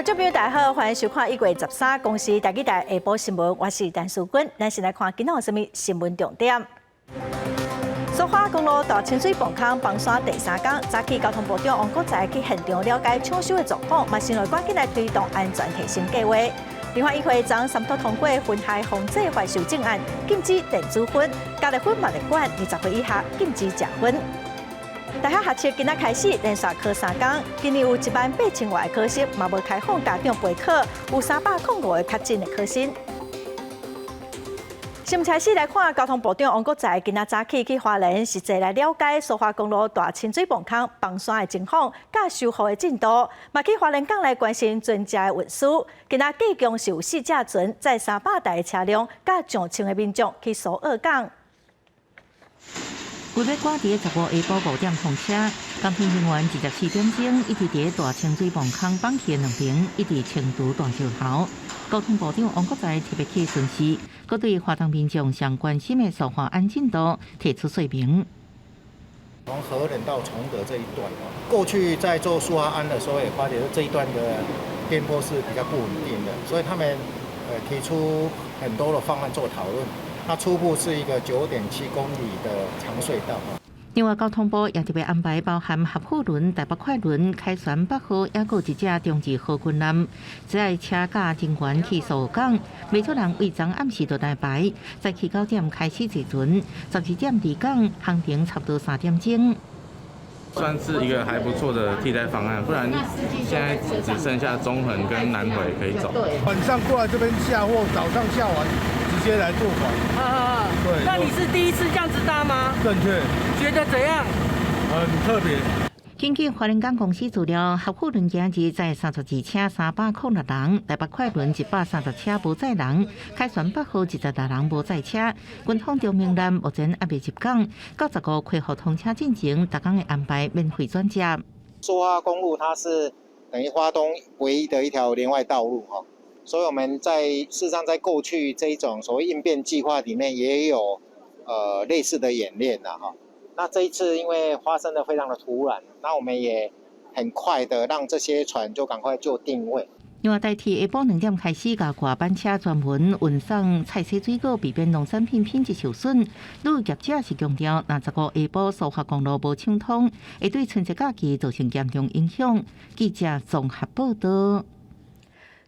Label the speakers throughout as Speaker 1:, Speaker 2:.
Speaker 1: 眾朋友大家好，歡迎收看1月13公視台語台下晡新聞，我是陳淑君。咱先來看今仔有啥物新聞重點。蘇花公路大清水磅空崩山第三工，早起交通部長王國材去現場了解搶修的狀況，嘛先來趕緊來推動安全提升計劃。立法院會昨三讀通過薰害防制法修正案，禁止電子薰，加熱薰嘛會管20歲以下禁止食薰。大學學測今仔開始連續考三工，今年有1萬8千外個考生，嘛無開放家長陪考，有305個確診的考生。新聞開始來看，交通部長王國材今仔早起去花蓮，實際來了解蘇花公路大清水磅空崩山的情況，佮修復的進度，嘛去花蓮港來關心船隻的運輸。今仔計共是有四隻船載300台的車輛，佮上千个民眾去蘇澳港。
Speaker 2: 為欲趕佇15下晡5點通車，工程人員24點鐘一直佇大清水磅空崩去的兩邊，一直清除大石頭。交通部長王國材特別去巡視，閣對花東民眾上關心的蘇花安進度提出說明。
Speaker 3: 從和仁到崇德這一段，過去在做蘇花安的時候，也發覺這一段的邊坡是比較不穩定的，所以他們提出很多的方案做討論。那初步是一個9.7公里的長隧道。
Speaker 2: 另外，交通部也特別安排包含合富輪、台北快輪、凱旋北號，抑閣一隻中字號軍艦，載車載人員去蘇澳港。袂少人為昨暗時就來排，早起9點開始坐船，12點離港，航程差不多3點鐘。
Speaker 4: 算是一個還不錯的替代方案，不然現在只剩下中橫跟南迴可以走。
Speaker 5: 晚上過來這邊下貨，早上下完直接來坐船。
Speaker 6: 啊，對。那你是第一次這樣子搭嗎？
Speaker 5: 正確。
Speaker 6: 覺得怎樣？
Speaker 5: 很特別。
Speaker 2: 根據花蓮港公司資料，合富輪今日載32車306人，台北快輪130車無載人，凱旋北號26人無載車。軍方長明艦目前猶未入港，到15恢復通車進前，逐工的安排免費轉接。
Speaker 3: 蘇花公路它是等於花東唯一的一條聯外道路哈，所以我們在事實上在過去這一種所謂應變計劃裡面也有類似的演練啦哈。那這一次因為發生的非常的突然，那我們也很快的讓這些船就趕快就定位。
Speaker 2: 另外，台鐵下晡2點開始，共掛班車專門運送菜蔬水果，避免農產品品質受損。旅業者是強調，若15下晡蘇花公路無暢通，會對春節假期造成嚴重影響。記者綜合報道。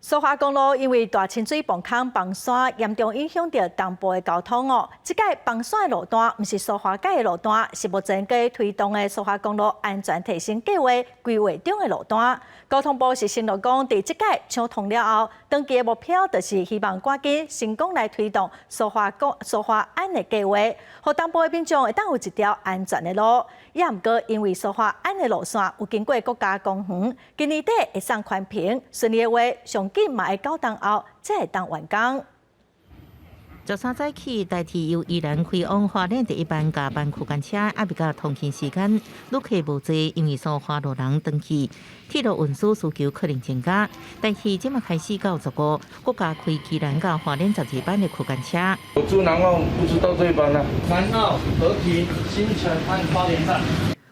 Speaker 1: 蘇花公路因為大清水磅空崩山，嚴重影響著東部的交通哦。這擺崩山的路段，毋是蘇花改的路段，是目前閣推動的蘇花公路安全提升計劃規劃中的路段。交通部是承諾講，佇這擺搶通了後，長期的目標就是希望趕緊成功來推動蘇花安的計劃，予東部的民眾會當有一條安全的路。也毋過因為蘇花安的路線有經過國家公園，今年底會送環評，順利的話，上緊嘛會九冬後才會當完工。
Speaker 2: 13早起，台鐵由宜蘭開往花蓮第一班加班區間車，猶未到通勤時間，旅客無濟，因為蘇花路人轉去，鐵路運輸需求可能增加。台鐵這馬開始到15，閣加開宜蘭到花蓮12班的區間車。
Speaker 4: 我住南澳，不知道這一班啊。
Speaker 7: 南澳、和平、新城和花蓮站。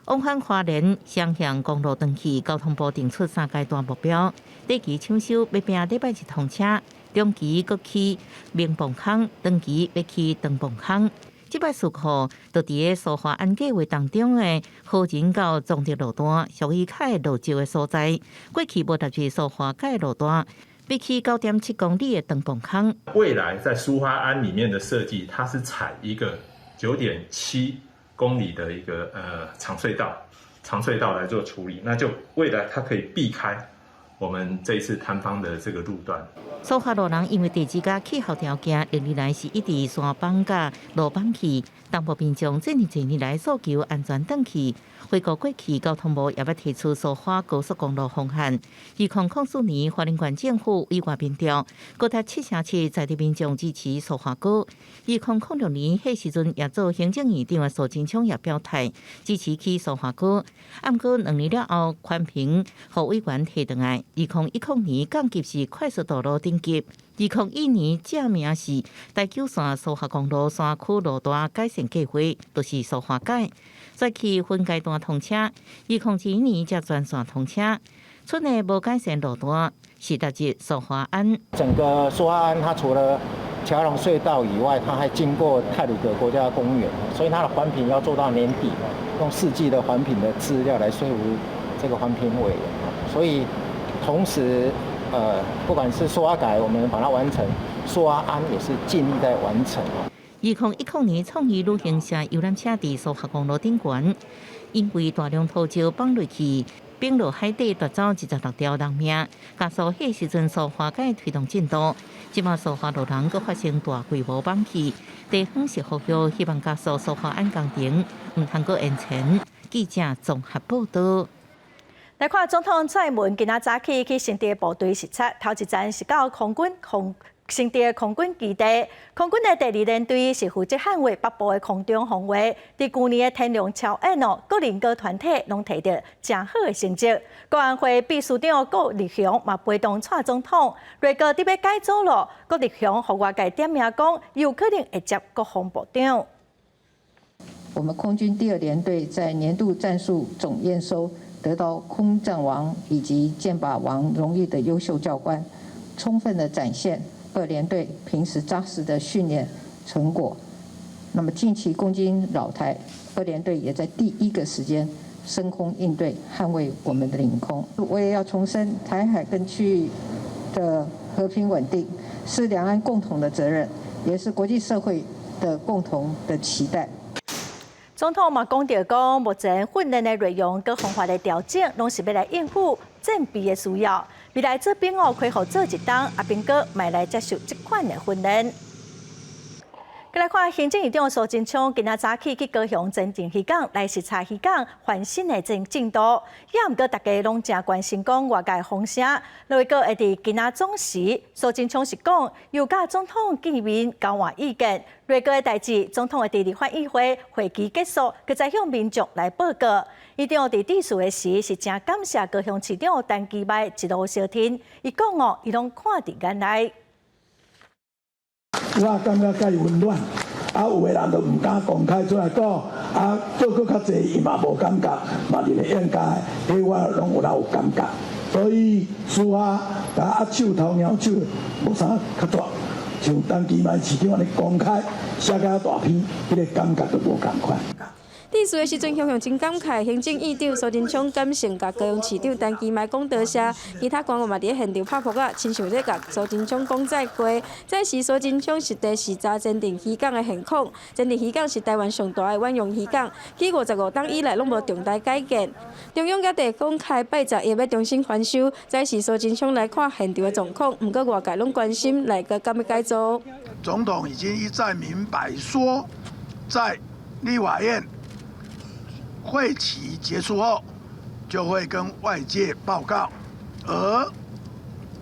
Speaker 2: 往返花蓮雙向公路轉去，交通部定出三階段目標：短期搶修欲拚禮拜日通車，中期閣起明磅空，長期欲起長磅空。這擺事故就佇个蘇花安計劃當中的和仁到崇德路段，屬於較會落石的所在。過去無納入蘇花改路段，欲起9.7公里的長磅空。
Speaker 8: 未來在蘇花安裡面的設計，它是採一個9.7公里的一個長隧道來做處理，那就未來它可以避開我們這一次坍方的這個路段。
Speaker 2: 蘇花路人因為地質佮氣候條件，歷年來是一直山崩佮路崩去，東部民眾這爾濟年來訴求安全轉去。回顧過去，交通部也捌提出蘇花高速公路方案。2004年，花蓮縣政府委外民調，高達7成7在地民眾支持蘇花高。2006年，彼時陣也做行政院長的蘇貞昌也表態支持起蘇花高。毋過2年了後，環評予委員提轉來。2010年降級是快速道路等級。2021年正名是台九線蘇花公路山區路段改善計劃，就是蘇花改。再去分階段通車，2021年才全線通車。賰的無改善路段是逐日蘇花安。
Speaker 3: 整個蘇花安，它除了橋梁隧道以外，它還經過太魯閣國家公園，所以它的環評要做到年底，用四季的環評的資料來說服這個環評委員。所以同時，不管是蘇花改，我們把它完成，蘇花安也是盡力在完成。
Speaker 2: 2010年創意旅行社遊覽車佇蘇花公路頂懸，因為大量土石崩落去，崩落海底奪走26條人命，加速彼時陣蘇花改推動進度。這馬蘇花路廊閣發生大規模崩去，地方是呼籲希望加速蘇花安工程，毋通閣延遲。記者綜合報道。
Speaker 1: 來看總統蔡英文今仔早起去新竹部隊視察，頭一站是到空軍空新竹空軍基地，空軍的第二聯隊是負責捍衛北部的空中防衛。佇舊年的天龍超演哦，個人佮團體攏提著誠好的成績。國安會秘書長郭立雄嘛陪同蔡總統，內閣佇欲改組囉，郭立雄予外界點名講，有可能會接國防部長。
Speaker 9: 我們空軍第二聯隊在年度戰術總驗收得到空戰王以及箭靶王榮譽的優秀教官，充分的展現二聯隊平時紮實的訓練成果。那麼近期共軍擾台，二聯隊也在第一個時間升空應對，捍衛我們的領空。我也要重申，台海跟區域的和平穩定是兩岸共同的責任，也是國際社會的共同的期待。
Speaker 1: 總統嘛講著講，目前訓練的內容佮方法的調整，攏是欲來應付戰備的需要。未來做兵哦，恢復做一冬，阿兵哥嘛會來接受這款的訓練。閣來看行政院長蘇貞昌今仔早起去高雄前鎮漁港來視察漁港翻新的進度，也毋過大家攏誠關心講外界風聲，內閣會佇今仔總辭，蘇貞昌是講有佮總統見面交換意見，內閣的代誌，總統會佇立法院會會期結束，閣再向民眾來報告。院長佇致辭的時是誠感謝高雄市長陳其邁一路相挺，伊講哦，伊攏看佇眼內。
Speaker 10: 我感覺較溫暖，啊，有的人就毋敢公開出來講，啊，做閣較濟伊嘛無感覺，嘛認為應該，彼我攏有哪有感覺，所以私下共握手頭搖手無啥較大，像陳其邁市長按呢公開寫較大篇，彼個感覺就無仝款。
Speaker 11: 致辭的時陣，雄雄真感慨，行政院長蘇貞昌感性共高雄市長陳其邁講多謝，其他官員嘛佇咧現場拍噗仔，親像咧共蘇貞昌講再會。這是蘇貞昌實地視察前鎮漁港的現況。前鎮漁港是台灣上大的遠洋漁港，起55冬以來攏無重大改建。中央佮地方開八十億欲重新翻修，這是蘇貞昌來看現場的狀況，毋過外界攏關心內閣敢欲改組。
Speaker 10: 總統已經一再明白說，在立法院會期結束後，就會跟外界報告。而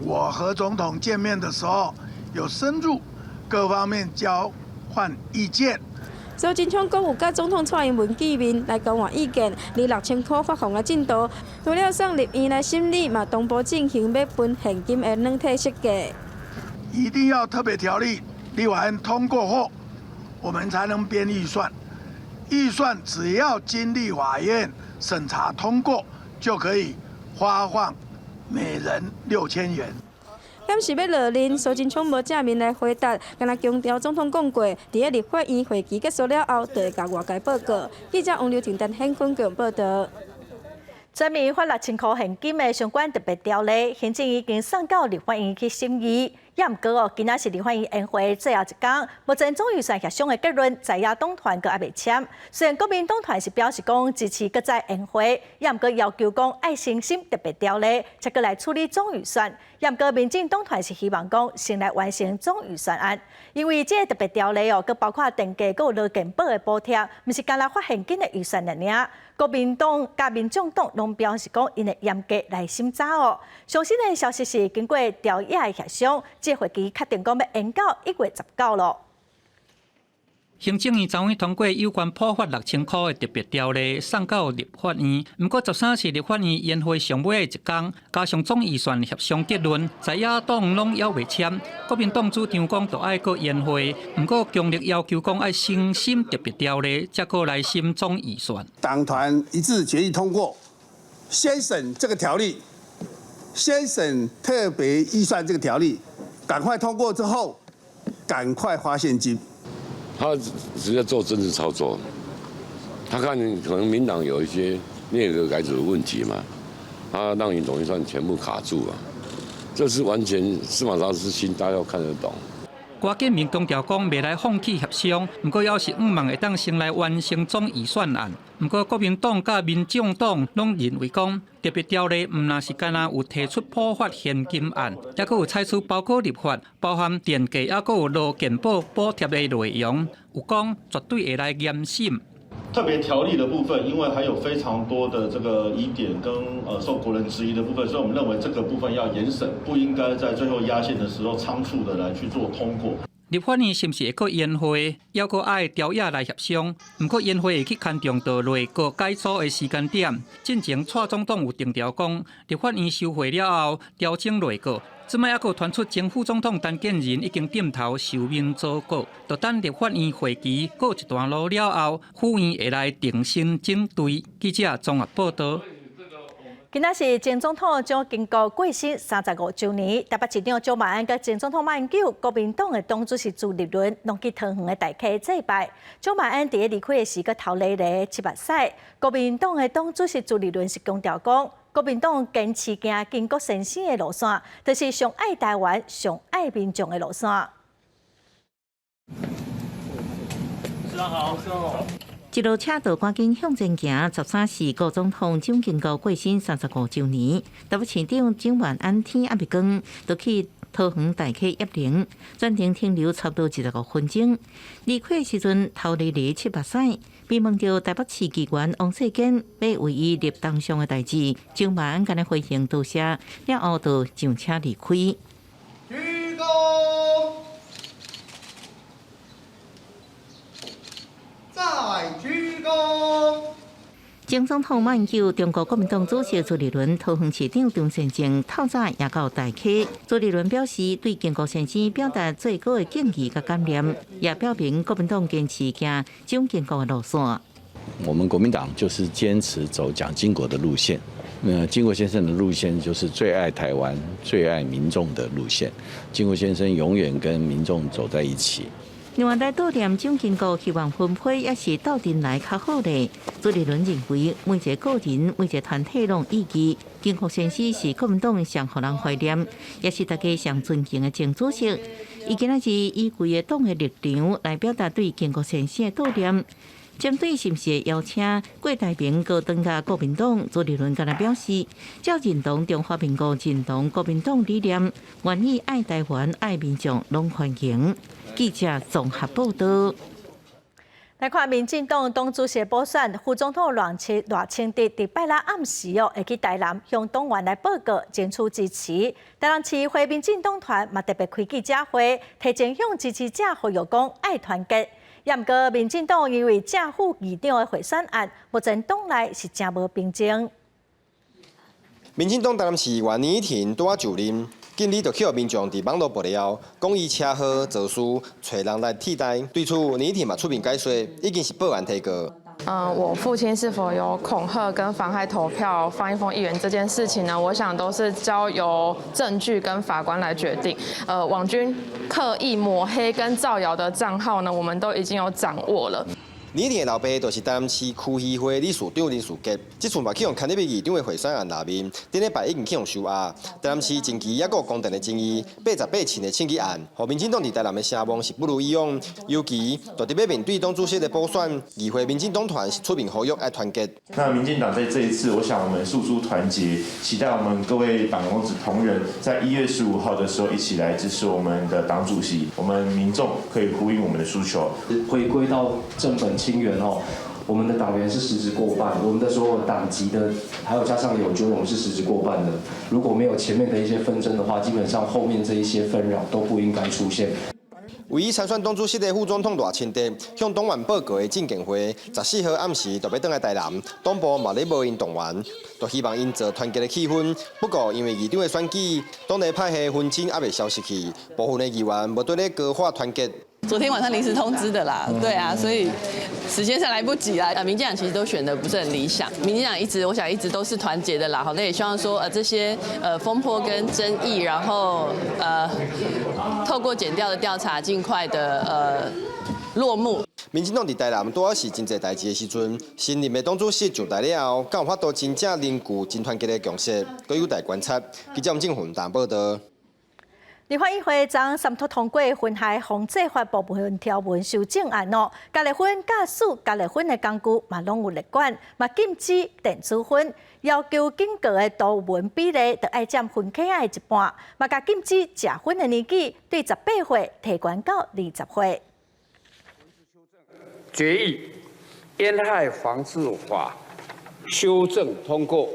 Speaker 10: 我和總統見面的時候，有深入各方面交換意見。
Speaker 11: 蘇貞昌講有佮總統蔡英文見面來交換意見，而6000箍發放的進度，除了送立院來審理，嘛同步進行欲分現金的軟體設計。
Speaker 10: 一定要特別條例，立法院通過後，我們才能編預算。預算只要經立法院審查通過，就可以發放每人6000元。
Speaker 11: 敢是欲落任，蘇貞昌無正面來回答，干焦強調總統講過，佇咧立法院會期結束了後，就會共外界報告。記者王劉婷、陳顯坤報道。
Speaker 1: 全民發6000箍現金的相關特別條例，行政已經送到立法院去審議。也毋過哦，今仔是立法院延會最後一工，目前總預算協商的結論，在野黨團閣猶未簽。雖然國民黨團是表示講支持閣再延會，也毋過要求講愛先審特別條例，才閣來處理總預算。也毋過民進黨團是希望講先來完成總預算案，因為這個特別條例哦，閣包括電價閣勞健保的補貼，毋是干焦發現金的預算爾爾。國民黨佮民眾黨攏表示講，𪜶會嚴格來審查哦。上新的消息是，經過朝野的協商，這會期確定講欲延到1月19囉。
Speaker 12: 行政院昨昏通過有關普發6000箍的特別條例，送到立法院。毋過13是立法院延會上尾的一工，加上總預算協商結論，在野黨攏猶未簽。國民黨主張講著愛閣延會，毋過強烈要求講愛先審特別條例，才閣來審總預算。
Speaker 13: 黨團一致決議通過，先審這個條例，先審特別預算這個條例，趕快通過之後，趕快發現金。
Speaker 14: 他是在做政治操作，他看可能民黨有一些內閣改組的問題嘛，他讓你總預算全部卡住啊，這是完全司馬昭之心，大家都看得懂。
Speaker 12: 郭建明強調講，袂來放棄協商，毋過猶是向望會當先來完成總預算案。毋過國民黨佮民眾黨攏認為講，特別條例毋但是干焦有提出普發現金案，猶閣有採取包裹立法，包含電價，猶閣有勞健保補貼的內容，有講絕對會來嚴審。
Speaker 15: 特別條例的部分，因為還有非常多的這個疑點跟受國人質疑的部分，所以我們認為這個部分要嚴審，不應該在最後壓線的時候倉促的來去做通過。
Speaker 12: 立法院是毋是會閣延會，猶閣愛朝野來協商？毋過延會會去牽動到內閣改組的時間點。進前蔡總統有定調講，立法院休會了後調整內閣。這擺猶閣傳出前副總統陳建仁已經點頭受命組閣，就等立法院會期過一段落了後，府院會來重新整隊。記者綜合報道。
Speaker 1: 今仔是前總統蔣經國過身35週年，台北市長蔣萬安佮前總統馬英九、國民黨的黨主席朱立倫，攏去桃園的大溪祭拜。蔣萬安佇咧離開的時，閣流連連拭目屎。國民黨的黨主席朱立倫是強調講，國民黨堅持行經國先生的路線，就是上愛台灣、上愛民眾的路線。
Speaker 7: 市長好，市長好。
Speaker 2: 一路車道趕緊向前行。13是國總統蔣經國過身35週年，台北市長蔣萬安天猶未光，就去桃園大溪謁靈，全程停留差不多25分鐘。離開的時陣，流連連拭目屎，被問著台北市議員王世堅欲為伊立銅像的代誌，蔣萬安干焦回應多謝，了後就上車離開。
Speaker 5: 鞠躬，再鞠躬。
Speaker 2: 前總統馬英九、中國國民黨主席朱立倫、桃園市長張善政透早也到大溪。朱立倫表示，對經國先生表達最高的敬意佮感念，也表明國民黨堅持行蔣經國的路線。
Speaker 16: 我們國民黨就是堅持走蔣經國的路線。那經國先生的路線就是最愛台灣、最愛民眾的路線。經國先生永遠跟民眾走在一起。
Speaker 2: 另外，來悼念蔣經國，希望分配猶是鬥陣來較好咧。朱立倫認為，每一個個人、每一個團體攏有意義。經國先生是國民黨上予人懷念，也是大家上尊敬的前主席。伊今仔日以規個黨的立場來表達對經國先生的悼念。針對是毋是會邀請郭台銘閣轉共國民黨，朱立倫敢若表示，只認同中華民國認同國民黨理念，願意愛台灣、愛民眾，攏歡迎。記者綜合報道。
Speaker 1: 來看民進黨黨主席補選，副總統賴清德佇拜六暗時哦，會去台南向黨員來報告爭取支持。台南市會民進黨團嘛特別開記者會，提前向支持者呼籲講愛團結。也毋過民進黨因為正副議長的賄選案，目前黨內是誠無平靜。
Speaker 17: 民進黨台南市議員林宜婷拄仔就任，近日就去予民眾佇網路爆料，講伊車禍肇事，揣人來替代。對此，林宜婷嘛出面解說，已經是報案提告。
Speaker 18: 我父親是否有恐嚇跟妨害投票方一峰議員這件事情呢？我想都是交由證據跟法官來決定。網軍刻意抹黑跟造謠的賬號呢，我們都已經有掌握了。
Speaker 17: 林宜婷的老爸就是台南市區議會理事長林士傑，這次嘛去予牽入議長的賄選案內面，頂禮拜已經去予收押。台南市近期猶閣有公電的爭議，88凊的銃擊案，予民進黨佇台南的聲望是不如以往。尤其就佇欲面對黨主席的補選，議會民進黨團是出面呼籲愛團結。
Speaker 8: 那民進黨在這一次，我想我們訴諸團結，期待我們各位黨公職同仁在1月15號的時候一起來支持我們的黨主席，我們民眾可以呼應我們的訴求，
Speaker 7: 回歸到正本清源哦，我們的黨員是實質過半，我們的所有黨籍的，還有加上友軍，我們是實質過半的。如果沒有前面的一些紛爭的話，基本上後面這一些紛擾都不應該出現。
Speaker 17: 唯一參選黨主席的副總統賴清德向黨員報告的證監會，14號暗時就欲轉來台南，黨部嘛咧無𪜶動員，就希望營造團結的氣氛。不過因為議長的選舉，黨內派系紛爭猶未消失去，部分的議員無佇咧高喊團結。
Speaker 19: 昨天晚上臨時通知的啦，對啊，所以時間上來不及啦。啊，民進黨其實都選得不是很理想，民進黨一直，我想一直都是團結的啦。好，那也希望說，這些風波跟爭議，然後透過檢調的調查，盡快的落幕。
Speaker 17: 民進黨佇台南拄仔是真濟代誌的時陣，新任的黨主席上台了後，敢有法度真正凝聚真團結的共識，閣有待觀察。記者吳正雲台報道。
Speaker 1: 立法院會昨三讀通過薰害防制法部分條文修正案哦，加熱薰佮使加熱薰的工具嘛攏有列管，嘛禁止電子薰，要求警告的圖文比例著愛佔薰坑仔的一半，嘛共禁止食薰的年紀對18歲提懸到20歲。
Speaker 20: 決議煙害防治法修正通過。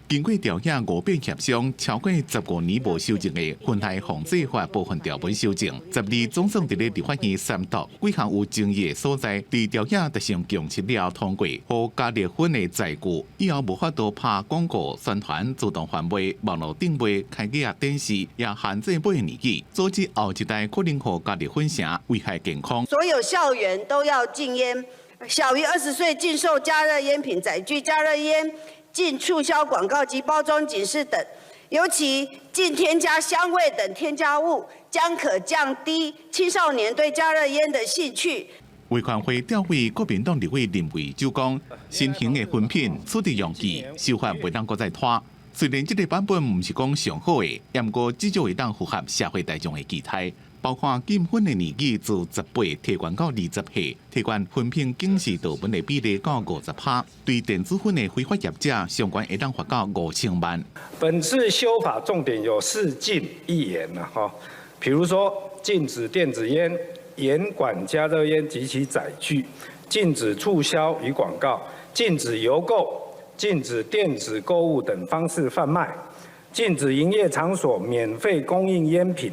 Speaker 21: 經過朝野五遍協商，超過15年無修正的薰害防制法部分條文修正，12總算佇咧立法院三讀，幾項有爭議的所在，佇朝野達成共識了通過，予加熱薰的載具以後無法度拍廣告、宣傳、自動販賣、網路頂賣、開機仔電視，也限制買年紀，阻止後一代可能予加熱薰成危害健康。
Speaker 22: 所有校園都要禁菸，小於20歲禁售加熱菸品、載具加熱菸。禁促銷廣告及包裝警示等，尤其禁添加香味等添加物，將可降低青少年對加熱菸的興趣。
Speaker 21: 維權會調委國民黨立委林為洲講，新型的薰品處置容器修法袂當閣再拖。雖然這个版本毋是講上好的，毋過至少會當符合社會大眾的期待。包括禁薰的年紀自18提懸到20歲，提懸薰品警示圖文的比例到50%，對電子薰的非法業者上懸會當罰到5000萬。
Speaker 23: 本次修法重點有四禁一嚴啦，哈，比如說禁止電子菸、嚴管加熱菸及其載具、禁止促銷與廣告、禁止郵購、禁止電子購物等方式販賣、禁止營業場所免費供應菸品。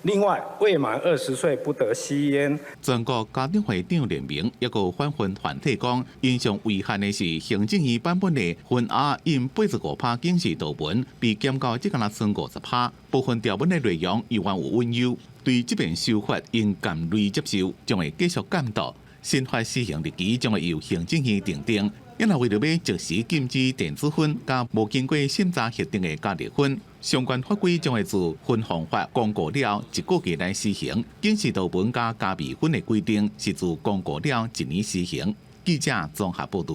Speaker 23: 另外，未滿20歲不得吸菸。
Speaker 21: 全國家長會長聯盟抑閣反薰團體講，𪜶上遺憾的是，行政院版本的薰盒印85%警示圖文，被減到只敢若剩50%，部分條文的內容猶原有隱憂。對這遍修法應含淚接受，將會繼續監督。新法施行日期將會由行政院訂定。因為為著欲即時禁止電子薰佮無經過審查核定的加熱薰，相關法規將會自薰防法公告了一個月來施行。警示圖文佮加味薰的規定是自公告了一年施行。記者綜合報導。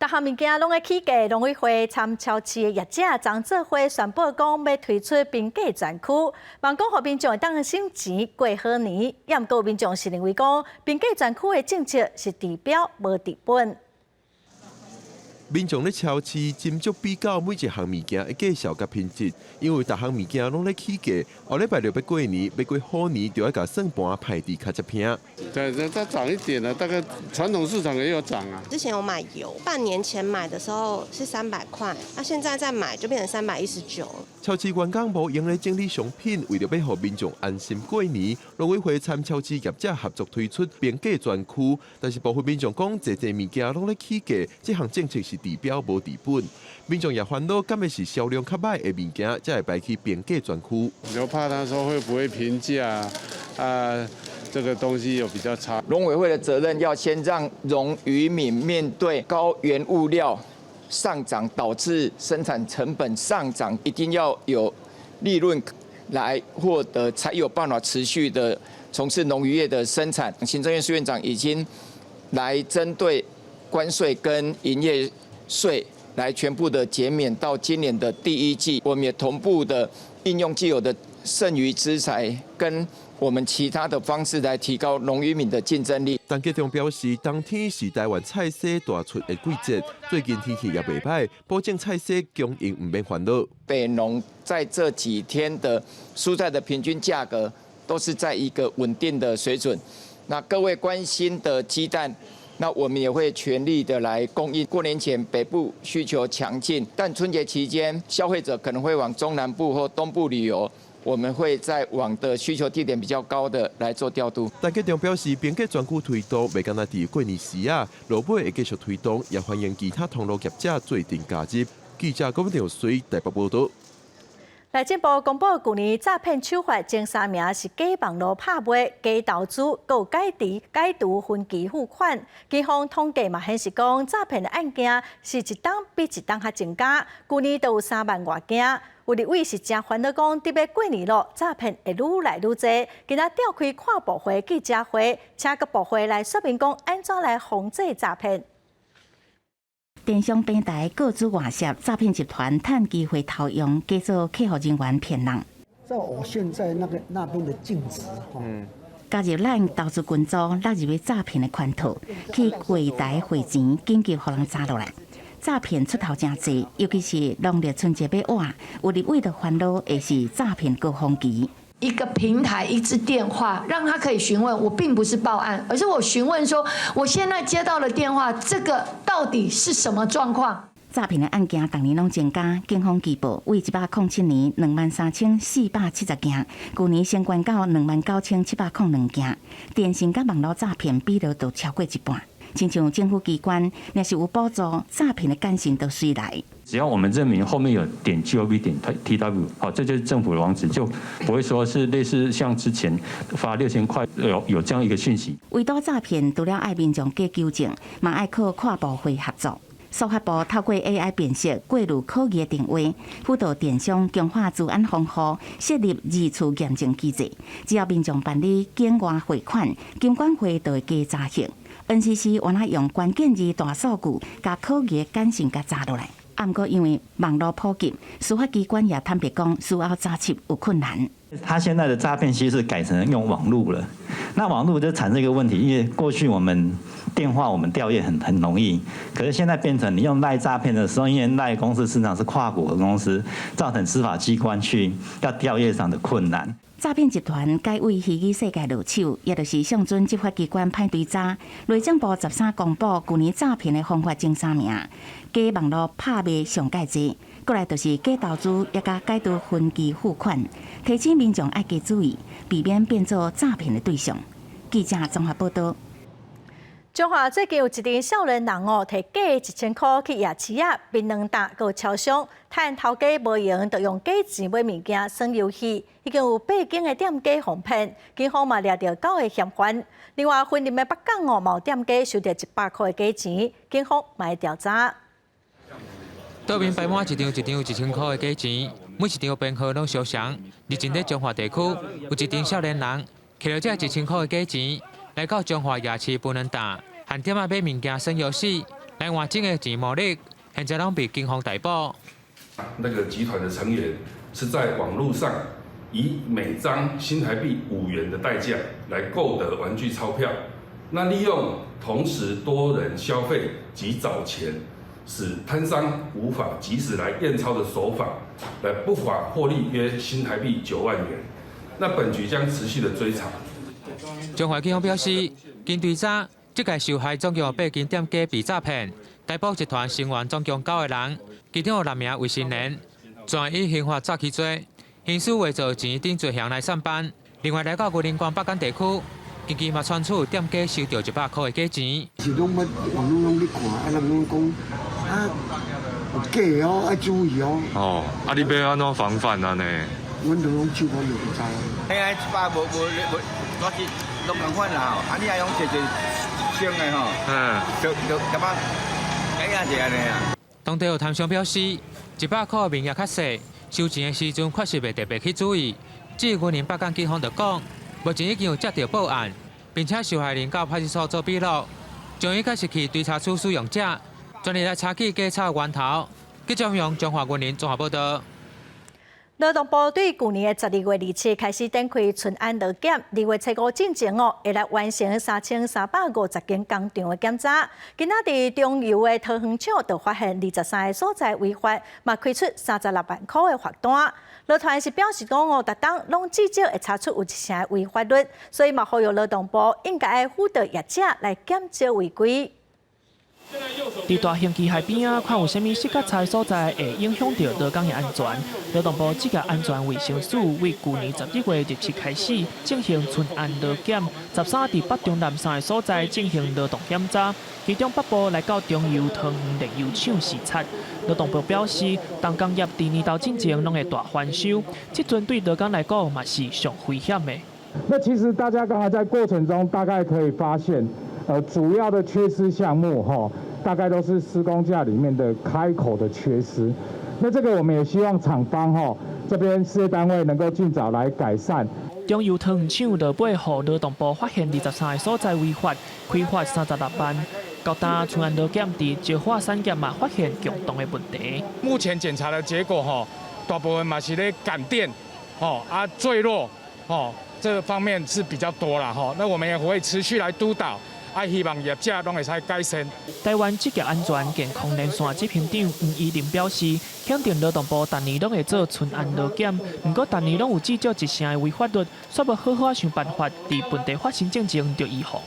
Speaker 1: 逐項物件攏咧起價，農委會參超市的業者昨做伙宣布講，欲推出平價專區，望講予民眾會當省錢過好年。也毋過民眾是認為講，平價專區的政策是治標無治本。
Speaker 24: 民眾咧超市斟酌比較每一項物件的價數佮品質，因為逐項物件攏咧起價。後禮拜六欲過年，欲過虎年，就愛共算盤拍佇較才平。
Speaker 25: 對，再漲一點啦，大概傳統市場也有漲啊。
Speaker 26: 之前有買油，半年前買的時候是300塊，那現在再買就變成319。
Speaker 24: 超市員工無閒咧整理商品，為著欲予民眾安心過年，農委會參超市業者合作推出平價專區，但是部分民眾講，濟濟物件攏咧起價，這項政策是治標無治本。民眾也煩惱，敢會是銷量較䆀的物件，才會排去平價專區。
Speaker 25: 就怕他說會不會平價啊？這個東西又比較差。
Speaker 27: 農委會的責任要先讓農漁民面對高原物料上漲導致生產成本上漲，一定要有利潤來獲得，才有辦法持續的從事農漁業的生產。行政院蘇院長已經來針對關稅跟營業稅來全部的減免到今年的第一季，我們也同步的應用既有的剩餘資材跟我們其他的方式來提高農漁民的競爭力。
Speaker 24: 陳吉仲表示，冬天是台灣菜蔬大出的季節，最近天氣也袂䆀，保證菜蔬供應毋免煩惱。
Speaker 27: 北農在這幾天的蔬菜的平均價格都是在一個穩定的水準。那各位關心的雞蛋，那我們也會全力的來供應。過年前北部需求強勁，但春節期間消費者可能會往中南部或東部旅遊。我們會在往的需求地點比較高的來做調度。
Speaker 24: 陳吉仲表示，平價專區推動袂干焦佇過年時啊，落尾會繼續推動，也歡迎其他通路業者做陣加入。記者郭文條水台北報道。
Speaker 1: 內政部公布舊年詐騙手法前三名是假網路拍賣、假投資、閣有假除解除分期付款。警方統計嘛顯示講，詐騙的案件是一冬比一冬較增加，舊年都有3萬外件。有立委是誠煩惱講，特別過年咯，詐騙會愈來愈濟。今仔召開跨部會記者會，請各部會來說明講，按怎來防制詐騙。
Speaker 2: 電商平台個資外洩，詐騙集團趁機會偷用，假做客服人員騙人。
Speaker 3: 照我現在那個那邊的淨值，
Speaker 2: 加入咱投資群組，落入去詐騙的圈套，去櫃台匯錢，緊急予人查落來。詐騙出頭誠濟，尤其是農曆春節欲倚，有立委就煩惱會是詐騙高峰期。
Speaker 4: 一個平台，一支電話，讓他可以詢問。我並不是報案，而是我詢問說，我現在接到了電話，這個到底是什麼狀況？
Speaker 2: 詐騙的案件逐年攏增加，警方據報，對107年23,470件，舊年升懸到29,702件。電信佮網路詐騙比例都超過一半。親像政府機關，若是有補助，詐騙的簡訊就隨來。
Speaker 6: 只要我們認明後面有.gov.tw，好，這就是政府的網址，就不會說是類似像之前發6000塊有這樣一個訊息。
Speaker 2: 圍堵詐騙，除了愛民眾加糾正，嘛愛靠跨部會合作。司法部透過 AI 辨識、過濾可疑的電話，輔導電商強化資安防護，設立二次驗證機制。只要民眾辦理境外匯款，金管會就會加查核。NCC 原來用關鍵字大數據，共可疑的簡訊共查落來。啊，毋過因為網路普及，司法機關也坦白講，事後查緝有困難。
Speaker 9: 他現在的詐騙其實是改成用網路了，那網路就產生一個問題，因為過去我們電話我們調閱很容易，可是現在變成你用 LINE 詐騙的時候，因為 LINE 公司事實上是跨國的公司，造成司法機關去要調閱上的困難。
Speaker 2: 詐騙集團改對虛擬世界落手，也就是上陣執法機關歹追查。內政部13公布，舊年詐騙的方法前三名，假網路拍賣上蓋濟，過來就是假投資，抑佮解除分期付款，提醒民眾愛加注意，避免變做詐騙的對象。記者綜合報道。
Speaker 1: 彰化最近有一陣少年人哦，提假1000箍去夜市仔，檳榔擔閣超商，趁頭家無閒，就用假錢買物件耍遊戲，已經有八間的店家予騙，警方嘛掠著九个嫌犯。另外，雲林的北港哦，嘛有店家收著100箍的假錢，警方嘛會調查。
Speaker 10: 桌面擺滿一張一張1000箍的假錢，每一張編號攏相仝。日前佇彰化地區，有一陣少年人摕著這1000箍的假錢，來到彰化夜市檳榔擔，和店仔買物件耍遊戲，來換真的錢無力，現在攏被警方逮捕。
Speaker 11: 那個集團的成員是在網路上以每張新台幣5元的代價來購得玩具鈔票，那利用同時多人消費及找錢，使攤商無法及時來驗鈔的手法，來不法獲利約新台幣9萬元。那本局將持續的追查。
Speaker 10: 彰化警方表示，經追查，這屆受害總共有八間店家被詐騙，逮捕集團成員總共九個人，其中有六名未成年，全依刑法查起罪，刑事偽造錢等罪嫌來送辦。另外，來到雲林縣北港地區，近期嘛傳出店家收著100箍的假錢。
Speaker 3: 是攏捌網路攏咧看，啊人攏講啊有假哦，愛注意哦。
Speaker 13: 哦，啊你欲按怎防範按呢？
Speaker 3: 阮都攏手講就毋知。
Speaker 28: 嘿啊，100無無無，我是攏仝款啦吼，啊你也用摕一千的吼，就就感覺哎呀是按呢啊。
Speaker 10: 當地有攤商表示，100箍的面額較細，收錢的時陣確實袂特別去注意。至於雲林北港警方就講，目前已經有接到報案，並且受害人到派出所做筆錄，將伊佮失去追查出使用者，全力來查起假鈔源頭。記者用彰化雲林綜合報道。
Speaker 1: 勞動部對舊年的12月27開始展開春安勞檢，2月初5進前哦，會來完成3350間工廠的檢查。今仔佇中油的桃園廠就發現23个所在違法，嘛開出36萬箍的罰單。勞團是表示講哦，逐冬攏至少會查出有一成的違法率，所以嘛呼籲勞動部應該愛輔導業者來減少違規。
Speaker 5: 佇大興機械邊仔，看有啥物死角菜所在會影響著勞工的安全。勞動部職業安全衛生署為舊年11月27開始進行春安勞檢，13佇北中南三个所在進行勞動檢查，其中北部來到中油桃園煉油廠視察。勞動部表示，重工業佇年頭進前攏會大翻修，這陣對勞工來講嘛是上危險的。
Speaker 7: 那其實大家剛才在過程中大概可以發現，主要的缺失項目，哈，大概都是施工架裡面的開口的缺失。那這個我們也希望廠方，哈，這邊事業單位能夠盡早來改善。
Speaker 5: 中油桃園廠落尾予勞動部發現23個所在違法，開罰36萬。舊單春安勞檢佇石化產業嘛發現共同的問題。
Speaker 8: 目前檢查的結果，吼，大部分嘛是咧感電，吼啊墜落，吼這個方面是比較多啦，吼。那我們也會持續來督導，啊希望業者攏會使改善。
Speaker 5: 台灣職業安全健康連線執行長黃依林表示，肯定勞動部逐年攏會做春安勞檢，毋過逐年攏有至少一成的違法率，煞無好好想辦法，佇問題發生進前就預防。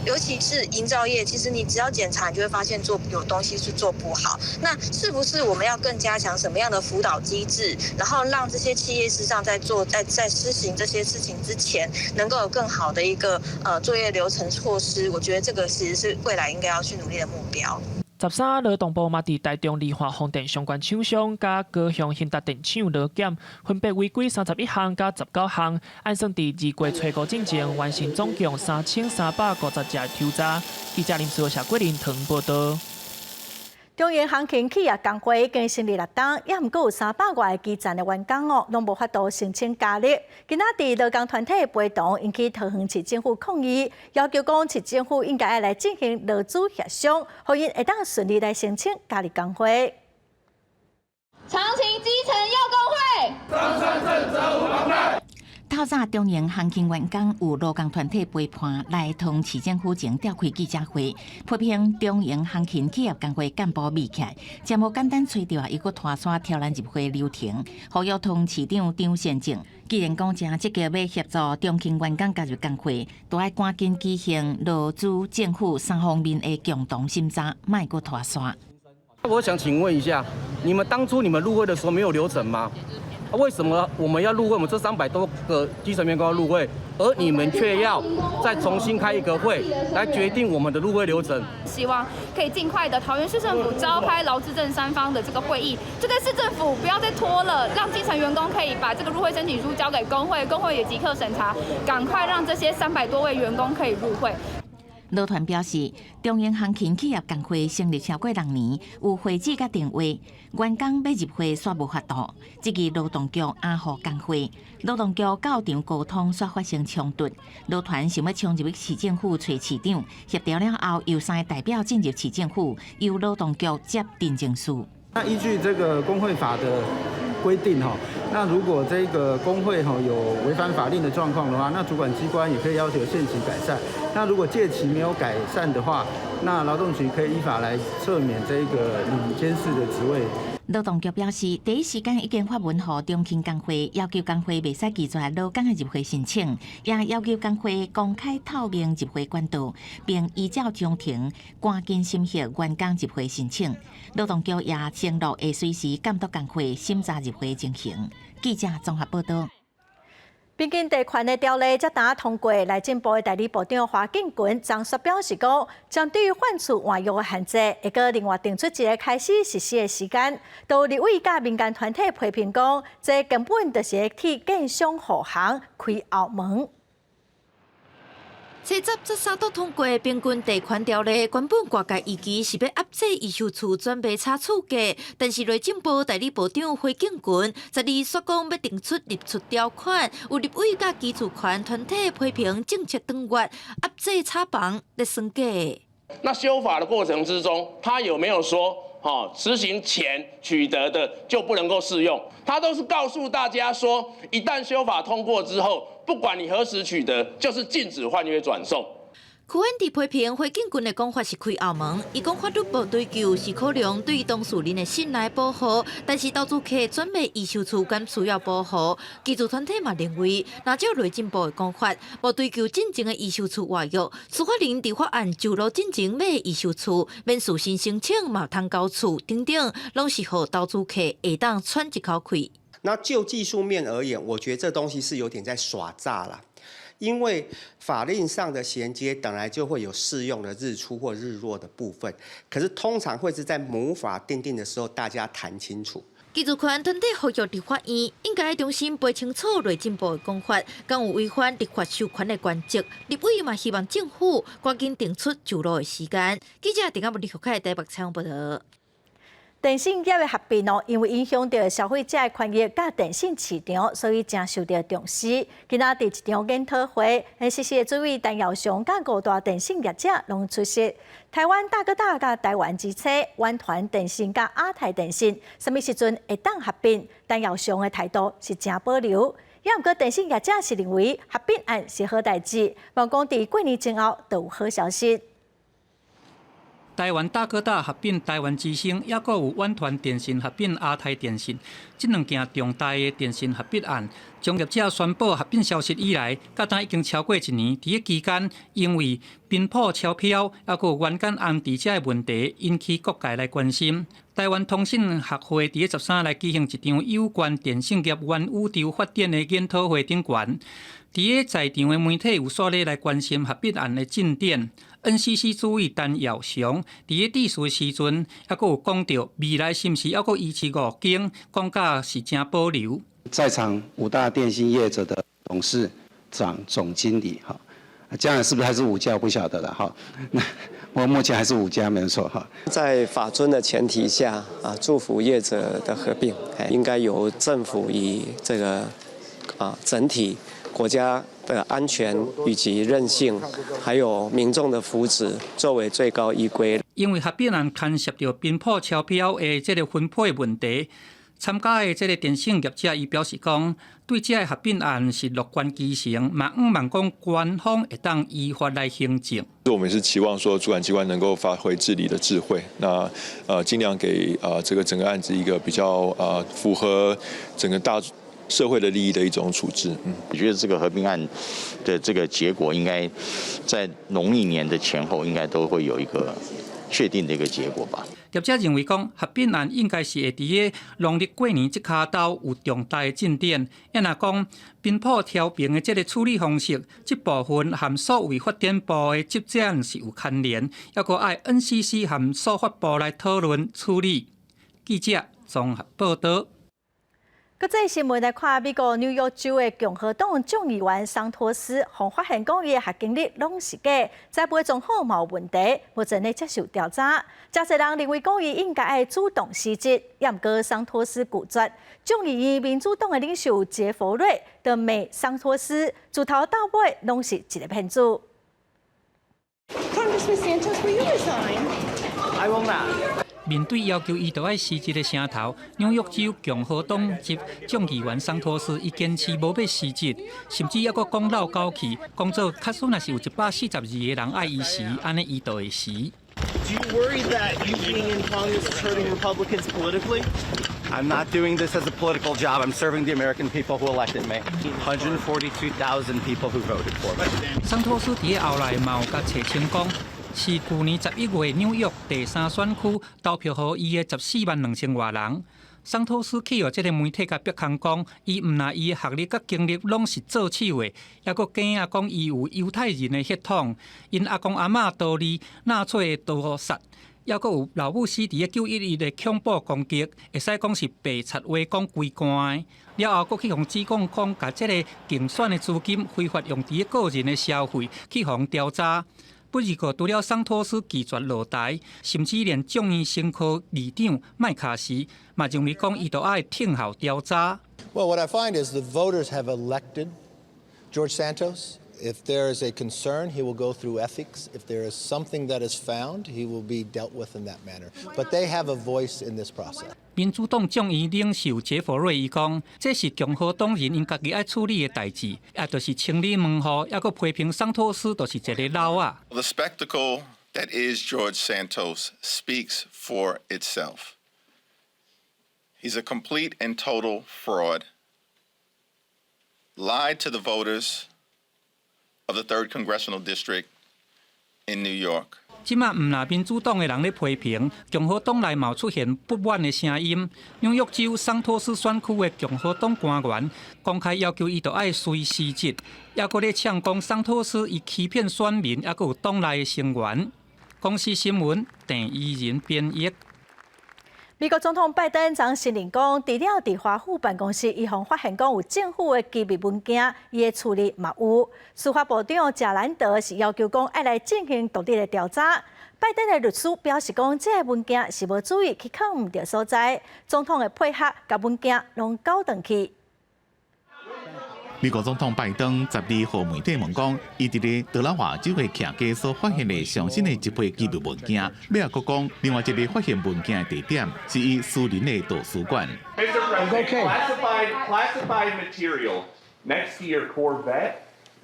Speaker 12: 尤其是營造業，其實你只要檢查，你就會發現做有東西是做不好。那是不是我們要更加強什麼樣的輔導機制，然後讓這些企業事實上在做在施行這些事情之前，能夠有更好的一個作業流程措施？我覺得這個其實是未來應該要去努力的目標。
Speaker 5: 13勞動部嘛，佇台中梨花風電相關廠商佮高雄興達電廠勞檢，分別違規31項佮19項，按算佇2月初五進前完成總共3350隻抽查。記者林思謝桂林騰報道。
Speaker 1: 中營航勤企業工會已經成立六冬，猶毋過有300外个基層的員工哦，攏無法度申請加入。今仔佇勞工團體陪同，𪜶去桃園市政府抗議，要求講市政府應該愛來進行勞資協商，予𪜶會當順利來申請加入工會。
Speaker 14: 長勤基層要工會。
Speaker 15: 張善政責無旁貸。
Speaker 2: 透早中營航勤員工有勞工團體陪伴來桃園市政府前召開記者會，批評中營航勤企業工會幹部密起來，真無簡單揣著啊，猶閣拖沙挑咱入會流程，呼籲桃園市長張善政。既然講誠積極欲協助中勤員工加入工會，都愛趕緊舉行勞資政府三方面的共同審查，莫閣拖沙。
Speaker 16: 我想請問一下，你們當初你們入會的時候沒有流程嗎？為什麼我們要入會？我們這300多個基層員工要入會，而你們卻要再重新開一個會來決定我們的入會流程？
Speaker 14: 希望可以盡快的桃園市政府召開勞資政三方的這個會議，就在市政府不要再拖了，讓基層員工可以把這個入會申請書交給工會，工會也即刻審查，趕快讓這些300多位員工可以入會。
Speaker 2: 勞團表示，中營航勤企業工會成立超過6年，有會址佮定位，員工欲入會煞無法度。這個勞動局掩護工會，勞動局到場溝通，煞發生衝突。勞團想欲衝入去市政府揣市長，協調了後，由三個代表進入市政府，由勞動局接陳情書。
Speaker 18: 那依據這個工會法的規定，哈，那如果這個工會哈有違反法令的狀況的話，那主管機關也可以要求限期改善。那如果屆期沒有改善的話，那勞動局可以依法來撤免這個理監事的職位。
Speaker 2: 勞動局表示，第一時間已經發文予中勤工會，要求工會袂使拒絕勞工的入會申請，也要求工會公開透明入會管道，並依照章程趕緊審核員工入會申請。勞動局也承諾會隨時監督工會審查入會情形。記者綜合報道。
Speaker 1: 平均地權的條例才拄通過，內政部的代理部長華敬群昨昏表示講，針對換厝換約的限制，會閣另外定出一个開始實施的時間。都立委佮民間團體批評講，這根本就是替建商護航開後門。
Speaker 29: 初十才三讀通過平均地權條例，原本外界預期是欲壓制預售厝轉賣炒厝價，但是內政部代理部長華敬群12煞講欲定出入厝條款，有立委佮居住權團體批評政策長遠，壓制炒房咧算假。
Speaker 30: 那修法的過程之中，他有沒有說，吼，實行前取得的就不能夠適用？他都是告訴大家說，一旦修法通過之後，不管你何時取得，就是禁止換約轉售。
Speaker 29: 柯文哲批評火警軍的講法是開後門，伊講法律無追究是考量對當事人的信賴保護，但是投資客轉賣預售厝敢需要保護。技術團體嘛認為，若照內政部的講法，無追究進前的預售厝外約，司法人佇法案上路進前買預售厝，免事先申請嘛通交厝等等，攏是予投資客會當喘一口氣。
Speaker 17: 那就技術面而言，我覺得這東西是有點在耍詐啦。因為法令上的銜接本來就會有適用的日出或日落的部分，可是通常會是在母法訂定的時候，大家談清楚。
Speaker 29: 技術權團體呼籲立法院應該重新背清楚內政部的講法，敢有違反立法授權的原則。立委嘛希望政府趕緊定出上路的時間。記者鄭阿文、李福凱台北採訪報道。
Speaker 1: 電信業的合併哦，因為影響著消費者的權益佮電信市場，所以誠受著重視。今仔佇一場研討會，NCC 的主委陳耀祥佮五大電信業者攏出席。台灣大哥大佮台灣之星、遠傳電信佮亞太電信，啥物時陣會當合併？陳耀祥的態度是誠保留。也毋過電信業者是認為合併案是好代誌，望講佇過年前後就有好消息。
Speaker 19: 台灣大哥大合併台灣之星，抑閣有遠傳電信合併亞太電信，這兩件重大的電信合併案，從業者宣布合併消息以來，到今已經超過一年。佇個期間，因為頻譜超標，抑閣有員工安置這个問題，引起各界來關心。台灣通信學會佇個13來舉行一場有關電信業元宇宙發展的研討會頂懸，佇個在場的媒體有煞咧來關心合併案的進展。NCC 主委陳耀祥佇個致辭時陣，抑閣有講著未來是毋是抑閣維持五間，講甲是誠保留。
Speaker 20: 在場五大電信業者的董事長、總經理，哈，將來是不是還是五家，我不曉得了，哈。那我目前還是五家，沒錯，哈。
Speaker 21: 在法遵的前提下，啊，祝福業者的合併，應該由政府以這個啊整體國家的安全以及韌性，還有民眾的福祉作為最高依歸。
Speaker 19: 因為合併案牽涉著頻譜超標的這個分配問題，參加的這個電信業者伊表示講，對這個合併案是樂觀其成，嘛向望講官方會當依法來行政。
Speaker 22: 我們是期望說主管機關能夠發揮治理的智慧，那盡量給這個整個案子一個比較符合整個大社會的利益的一種處置。
Speaker 23: 嗯，我覺得這個合併案的這個結果，應該在農曆年的前後，應該都會有一個確定的一個結果吧。
Speaker 19: 業者認為講，合併案應該是會佇個農曆過年這跤頭有重大的進展。抑若講頻譜調頻的這個處理方式，這部分和數位發展部的職責是有牽連，抑閣愛 NCC 和數發部來討論處理。記者綜合報道。
Speaker 1: 國際新聞來看，美國紐約州的共和黨眾議員桑托斯，予發現講伊的學經歷攏是假，財務狀況嘛有問題，目前咧接受調查。誠濟人認為講伊應該愛主動辭職，也毋過桑托斯拒絕。眾議院民主黨的領袖傑佛瑞就罵桑托斯，自頭到尾攏是一個騙子。
Speaker 24: Congressman Santos, will you resign?
Speaker 16: I will not.
Speaker 19: 面對要求伊著愛辭職的聲頭，紐約州共和黨籍眾議員桑托斯伊堅持無欲辭職，甚至猶閣講漏口氣，講做假使若是有142個人愛伊辭，按呢伊就會辭。
Speaker 25: Do you worry that you being in Congress is hurting Republicans politically?
Speaker 26: I'm not doing this as a political job. I'm serving the American people who elected me. 142,000 people who voted for me.
Speaker 19: 桑托斯佇後來嘛有共澄清講，是舊年11月紐約第三選區投票予伊的14萬2千外人。桑托斯去予這個媒體共逼空講，伊毋但伊的學歷佮經歷攏是做手的，猶閣假仔講伊有猶太人的血統，𪜶阿公阿嬤逃離納粹的屠殺，猶閣有老母死佇個911的恐怖攻擊，會使講是白賊話講規罐的。了後，閣去予指控講，共這個競選的資金非法用佇個個人的消費去予調查。不過，除了桑托斯拒絕落台，甚至連眾議院副議長麥卡錫嘛認為講伊著愛聽候調查。
Speaker 27: Well, what I find is the voters have elected George Santos. If there is a concern, he will go through ethics. If there is something that is found, he will be dealt with in that manner. But they have a voice in this process.
Speaker 19: 民主黨眾議領袖傑佛瑞伊講，這是共和黨人𪜶家己愛處理的代誌，也就是清理門戶，抑閣批評桑托斯就是一个老仔。
Speaker 3: The spectacle that is George Santos speaks for itself. He's a complete and total fraud. Lied to the voters of the 3rd Congressional District in New York.
Speaker 19: 這馬毋但民主黨的人咧批評，共和黨內嘛出現不滿的聲音。紐約州桑托斯選區的共和黨官員公開要求伊著愛隨辭職，抑閣咧嗆講桑托斯伊欺騙選民，抑閣有黨內的成員。公視新聞鄭怡仁編譯。
Speaker 1: 美國總統拜登昨承認講，除了佇華府辦公室，伊予發現講有政府的機密文件，伊的厝裡嘛有。司法部長賈蘭德是要求講愛來進行獨立的調查。拜登的律師表示講，這个文件是無注意去囥毋著所在，總統會配合共文件攏繳轉去。
Speaker 4: 美國總統拜登12號媒體問講，伊佇咧德拉華州的徛家所發現的上新的一批機密文件，尾仔閣講，另外一个發現文件的地點是伊私人的圖書館。
Speaker 6: Mr. President, classified material next to your Corvette.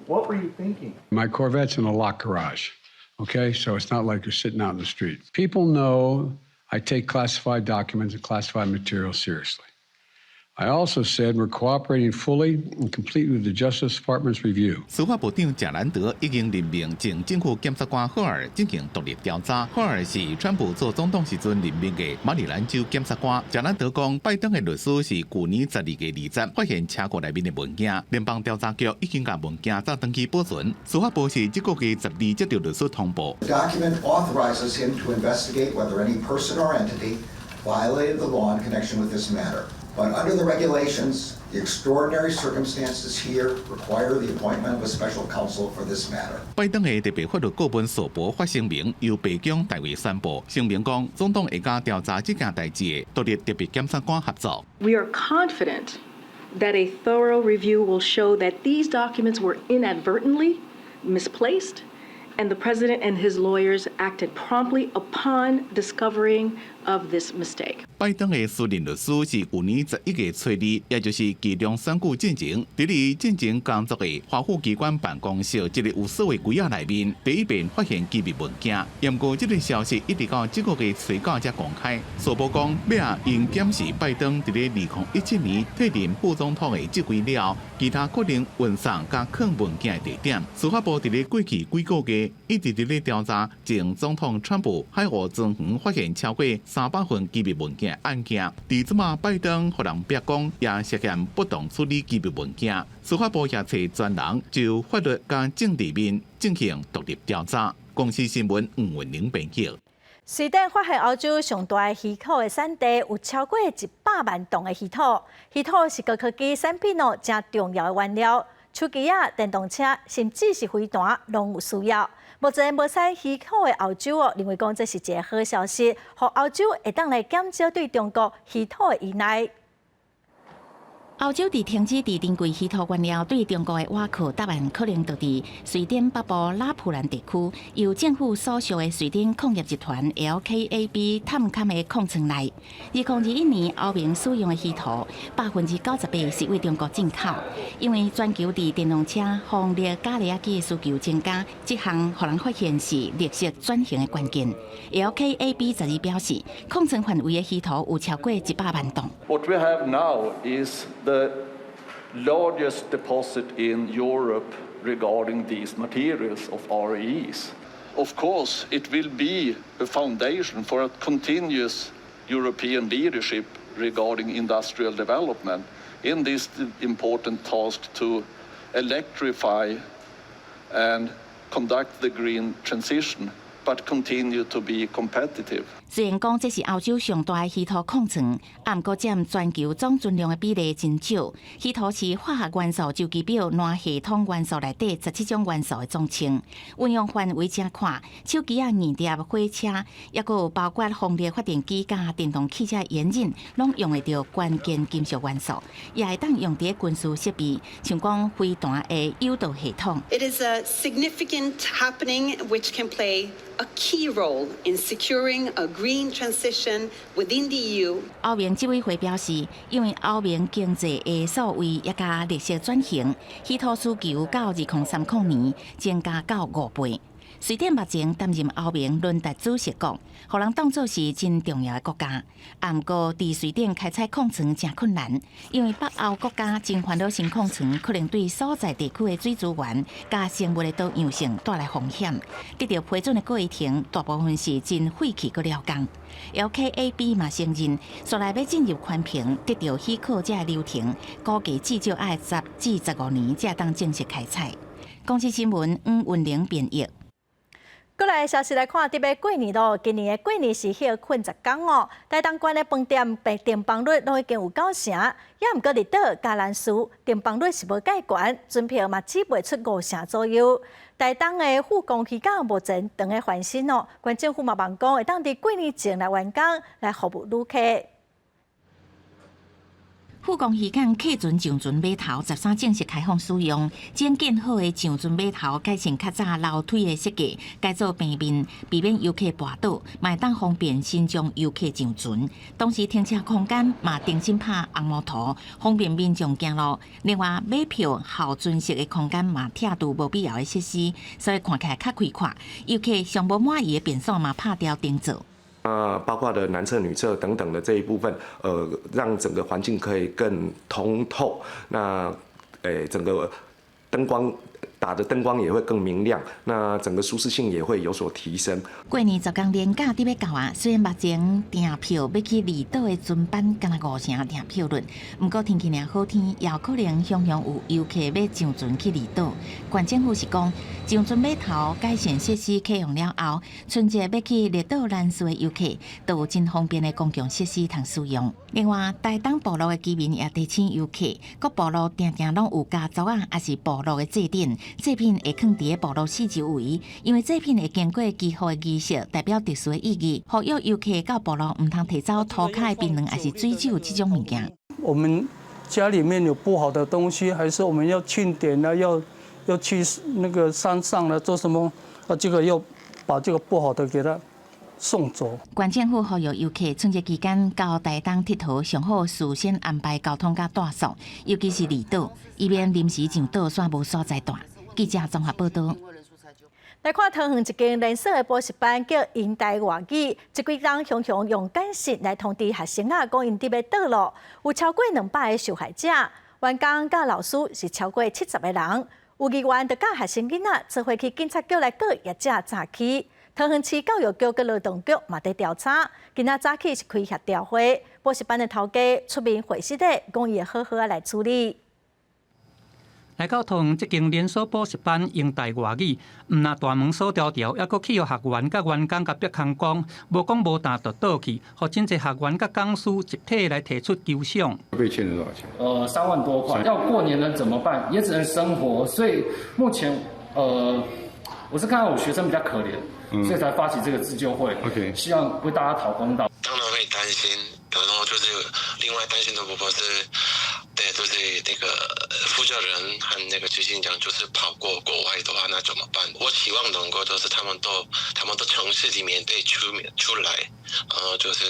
Speaker 6: What were you thinking?
Speaker 7: My Corvette's in a locked garage. Okay, so it's not like you're sitting out in the street. People know I take classified documents and classified material seriously. I also said we're cooperating fully and completely with the Justice Department's review.
Speaker 4: 司法部長賈蘭德已經任命前政府檢察官赫爾進行獨立調查。赫爾是川普做總統時陣任命的馬里蘭州檢察官。賈蘭德講，拜登的律師是舊年12月20發現車庫內面的文件，聯邦調查局已經共文件載轉去保存。司法部是這個月12接到律師通報。
Speaker 9: The document authorizes him to investigate whether any person or entity violated the law in connection with this matter. But under the regulations, the extraordinary circumstances here require the appointment of a special counsel for this matter.
Speaker 4: 拜登的特別法律顧問索博發聲明，由白宮代為宣布。聲明講，總統會佮調查這件代誌的獨立特別檢察官合作。
Speaker 10: We are confident that a thorough review will show that these documents were inadvertently misplaced, and the president and his lawyers acted promptly upon discovering of this mistake.
Speaker 4: 拜登的私人律師是舊年11月初2，也就是期中選舉進前，佇咧進前工作的華府機關辦公室這個有鎖的櫃仔內面，第一遍發現機密文件。毋過這個消息一直到這個月初九才公開。索博講，尾仔𪜶檢視拜登佇咧2017年退任副總統的職位了，其他可能運送佮囥文件的地點。司法部佇咧過去幾個月一直佇咧調查前總統川普海湖莊園發現超過300份機密文件案件。佇這馬拜登予人逼宮也涉嫌不當處理機密文件，司法部也揣專人就法律佮政治面進行獨立調查。公視新聞吳文玲編輯。
Speaker 1: 瑞典發現歐洲上大的稀土的產地有超過100萬噸的稀土，稀土是高科技產品哦，誠重要的原料。手機仔、電動車，甚至是飛彈，攏有需要。目前無產稀土的歐洲哦，認為講這是一个好消息，予歐洲會當來減少對中國稀土的依賴。
Speaker 2: 歐洲佇停止佇珍貴稀土原料對中國的倚靠，答案可能就佇瑞典北部拉普蘭地區，由政府所屬的瑞典礦業集團 LKAB 探勘的礦倉內。2021年，歐盟使用的稀土98%是對中國進口，因為全球佇電動車、風力、加熱機的需求增加，這項予人發現是綠色轉型的關鍵。LKAB 12表示，礦倉範圍的稀土有超過100萬噸。
Speaker 11: What we have now is the largest deposit in Europe regarding these materials of REEs. Of course, it will be a foundation for a continuous European leadership regarding industrial development in this important task to electrify and conduct the green transition, but continue to be competitive.
Speaker 2: 雖然講這是歐洲上大的稀土礦倉，啊，毋過佔全球總存量的比例真少。稀土是化學元素週期表鉻系統元素內底17種元素的總稱。運用範圍誠闊，手機仔、硬碟、火車，抑閣有包括風力發電機佮電動汽車引擎，攏用會著關鍵金屬元素，也會當用佇軍事設備，像講飛彈的誘導系統。
Speaker 13: It is a significant happening which can play
Speaker 5: a key role in securing a green transition within the EU.
Speaker 2: 歐盟執委會表示，因為歐盟經濟的數位抑佮綠色轉型，稀土需求到2030年增加到5倍。瑞典目前擔任歐盟輪值主席國，予人當做是真重要的國家。啊，毋過佇瑞典開採礦床誠困難，因為北歐國家真煩惱新礦床可能對所在地區的水資源佮生物的多樣性帶來風險。得著批准的過程，大部分是真費氣閣了工。LKAB 嘛承認，紲來欲進入環評得著許可這个流程，估計至少愛10至15年才當正式開採。公視新聞黃雲玲編譯。
Speaker 1: 過來消息來看，特別過年咯，今年的過年是歇睏10工哦。台東縣的飯店訂房率攏已經有9成，也毋過離島佮蘭嶼訂房率是無蓋懸，船票嘛只賣出5成左右。台東的富岡漁港目前正咧翻新哦，縣政府嘛望講會當佇過年前來完工，來服務旅客。
Speaker 2: 富岡漁港客船上船碼頭13正式開放使用，將建好的上船碼頭改成較早樓梯的設計，改做平面，避免遊客跋倒，嘛會當方便身障遊客上船。同時停車空間嘛重新拍紅毛塗，方便民眾行路。另外，買票候船室的空間嘛拆除無必要的設施，所以看起來較開闊。遊客上無滿意的便所嘛拍掉重做。
Speaker 8: 啊，包括的男廁、女廁等等的這一部分，讓整個環境可以更通透。那，整個燈光打的燈光也會更明亮，那整個舒適性也會有所提升。
Speaker 2: 過年10工連假佇欲到啊，雖然目前訂票欲去離島的船班敢若5成訂票率，毋過天氣若好天，也有可能常常有遊客欲上船去離島。縣政府是講，上船碼頭改善設施啟用了後，春節欲去離島蘭嶼的遊客，都有真方便的公共設施通使用。另外，台東部落的居民也提醒遊客，各部落定定攏有家族仔，抑是部落的祭典，祭品會囥佇部落四周圍，因為祭品會經過祈福的儀式，代表特殊的意義，呼籲遊客到部落毋通提走塗跤的檳榔，抑是水酒這種物件。
Speaker 12: 我們家裡面有不好的東西，還是我們要慶典啊，要去那個山上來做什麼？啊，這個要把這個不好的給他送走。
Speaker 2: 縣政府呼籲遊客春節期間到台東𨑨迌，上好事先安排交通佮住宿，尤其是離島，以免臨時上島煞無所在蹛。記者綜合報道。
Speaker 1: 來看桃園一間連鎖的補習班叫英台外語，這幾工常常用簡訊來通知學生仔，講𪜶佇欲倒咯。有超過200個受害者，員工佮老師是超過70個人。有議員就佮學生囡仔做伙去警察局來告業者詐欺。桃園市教育局佮勞動局嘛佇調查，今仔早起是開協調會，補習班的頭家出面回釋的，講伊會好好仔來處理。
Speaker 19: 來到桃園這間連鎖補習班英台外語，毋但大門鎖牢牢，猶閣去予學員佮員工共逼空講，無講無彈就倒去，予真濟學員佮講師集體來提出求償。
Speaker 13: 被欠了多少錢？3
Speaker 14: 萬多塊。要過年了怎麼辦？也只能生活。所以目前，我是看到我學生比較可憐，所以才發起這個自救會。
Speaker 13: OK，
Speaker 14: 希望為大家討公道。
Speaker 15: 當然會擔心，然後就是另外擔心的部分是，對，就是那個負責人和那個執行長，就是跑過國外的話，那怎麼辦？我希望能夠就是他們的城市裡面被出面出來，然後就是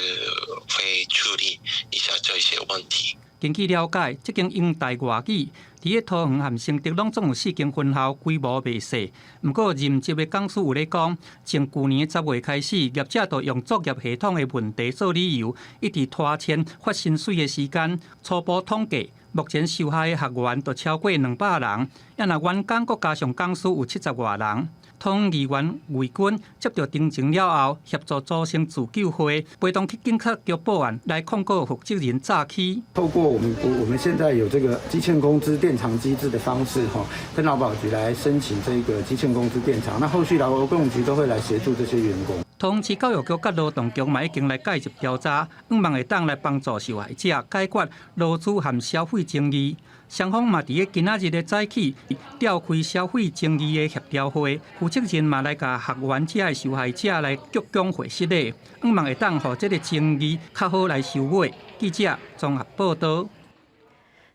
Speaker 15: 會處理一下這些問題。
Speaker 19: 根據了解，這間英台外語佇咧桃園和新竹攏總有四間分校，規模袂細。毋過任職的講師有咧講，從舊年10月開始，業者就用作業系統的問題做理由，一直拖欠發薪水的時間。初步統計，目前受害的學員就超過200人，抑若員工閣加上講師有70外人。桃園議員魏軍接著偵情了後，協助組成自救會，陪同去警察局報案來控告負責人詐欺。
Speaker 18: 透過我們現在有這個積欠工資墊償機制的方式，哈，跟勞保局來申請這個積欠工資墊償，那後續勞動局都會來協助這些員工。
Speaker 19: 桃園市教育局佮勞動局嘛已經來介入調查，向望會當來幫助受害者解決勞資和消費爭議。雙方嘛佇咧今仔日的早起召開消費爭議的協調會，負責人嘛來共學員遮的受害者來鞠躬會失禮，向望會當予這个爭議較好來收尾。記者綜合報導。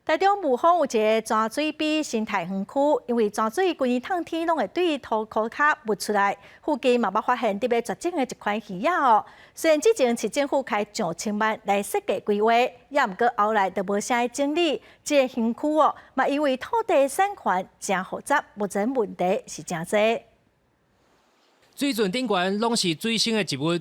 Speaker 1: 台中霧峰有一个泉水埤生態園區，因為泉水規年透天攏會對塗箍跤溢出來，附近嘛捌發現佇欲絕種的一款魚仔哦。雖然之前市政府開上千萬來設計規劃，也毋過後來就無啥整理。這個園區哦，嘛因為土地產權誠複雜，目前問題是誠濟。
Speaker 13: 水圳頂懸攏是水生的植物，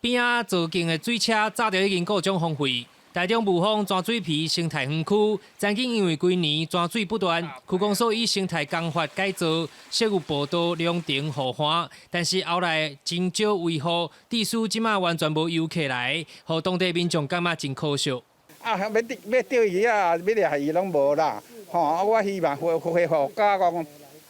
Speaker 13: 邊仔造景的水車早就已經故障荒廢。台中霧峰泉水埤生態園區，曾經因為規年泉水不斷，區公所以生態工法改造，設有步道、涼亭、護欄，但是後來真少維護，致使這馬完全無遊客來，予當地民眾感覺真可惜。
Speaker 17: 啊，欲釣欲釣魚啊，欲掠魚攏無啦，吼！啊，我希望恢恢復甲講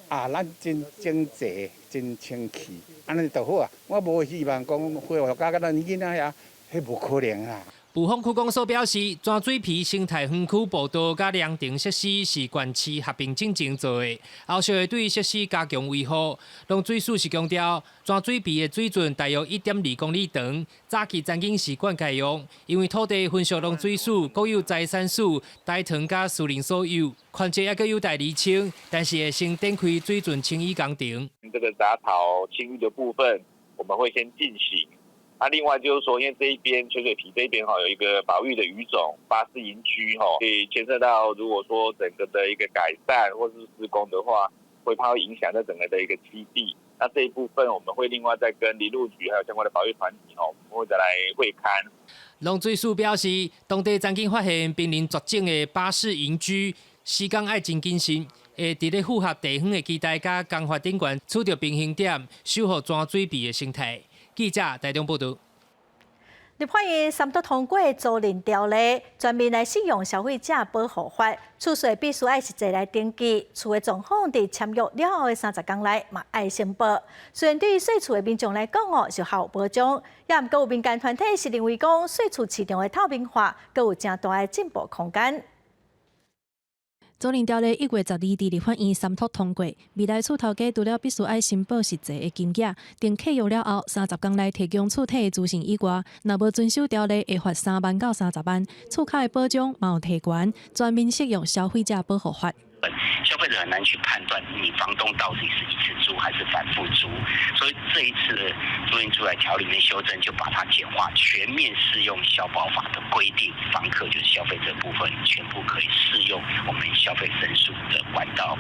Speaker 17: 啊，咱真整齊、真清氣，按呢就好啊。我無希望講恢復甲咱囡仔遐，彼無可能啦。
Speaker 13: 霧峰區公所表示，泉水埤生態園區步道佮涼亭設施是縣市合併進前做的，後續會對設施加強維護。農水署是強調，泉水埤的水圳大約1.2公里長，早期曾經是灌溉用，因為土地分屬農水署、國有財產署、台糖佮私人所有，權責猶閣有待釐清，但是會先展開水圳清淤工程。
Speaker 20: 這個雜草清淤的部分，我們會先進行。那另外就是說，因為這一邊泉水埤這邊哈有一個保育的魚種巴氏銀駒哈，可以牽涉到如果說整個的一個改善或是施工的話，會怕會影響到整個的一個棲地。那這一部分我們會另外再跟林陸局還有相關的保育團體吼，我們會再來會勘。
Speaker 13: 農水署表示，當地曾經發現瀕臨絕種的巴氏銀駒，施工愛真謹慎，會佇咧符合地方的期待佮工法頂懸取著平衡點，守護泉水埤的生態。記者台中報導。
Speaker 1: 立法院三讀通過租賃條例，全面來適用消費者保護法，厝稅必須愛實際來登記，厝的狀況佇簽約了後的30工內嘛愛申報。雖然對於稅厝的民眾來講哦，是較有保障，也毋過有民間團體是認為講稅厝市場的透明化，閣有誠大的進步空間。
Speaker 21: 租賃條例1月12佇立法院三讀通過，未來厝頭家除了必須愛申報實際的金額，訂契約了後30工內提供厝體的資訊以外，若無遵守條例，會罰3萬到30萬。厝跤的保障嘛有提懸，全面適用消費者保護法。
Speaker 22: 消費者很難去判斷你房東到底是一次租還是反覆租，所以這一次的租賃住宅條例裡面修正，就把它簡化，全面適用消保法的規定，房客就是消費者部分，全部可以適用我們消費申訴的管道，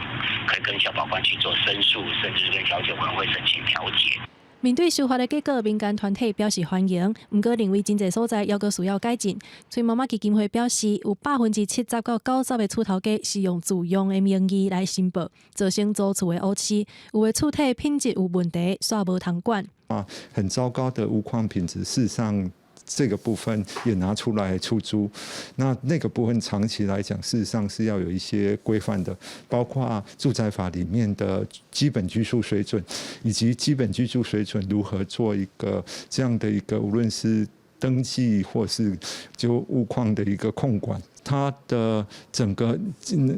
Speaker 22: 可以跟消保官去做申訴，甚至是跟調解委員會申請調解。
Speaker 21: 面對修法的結果，民間團體表示歡迎，毋過認為真濟所在猶閣需要改進。崔媽媽基金會表示，有70%到90%的厝頭家是用自用的名義來申報，造成租厝的烏市，有的厝體品質有問題，煞無通管。
Speaker 23: 啊，很糟糕的屋況品質，事實上這個部分也拿出來出租，那那個部分長期來講，事實上是要有一些規範的，包括住宅法裡面的基本居住水準，以及基本居住水準如何做一個這樣的一個，無論是登記或是就屋況的一個控管，它的整個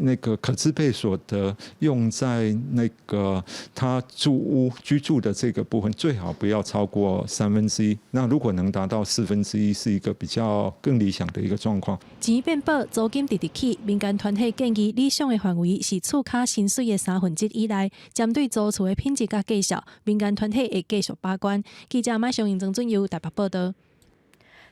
Speaker 23: 那個可支配所得用在那個他住屋居住的這個部分，最好不要超過1/3。那如果能達到1/4，是一個比較更理想的一個狀況。
Speaker 21: 錢變薄，租金直直起，民間團體建議理想的範圍是厝跤薪水的1/3以內。針對租厝的品質佮價數，民間團體會繼續把關。記者馬上用曾俊佑台北報道。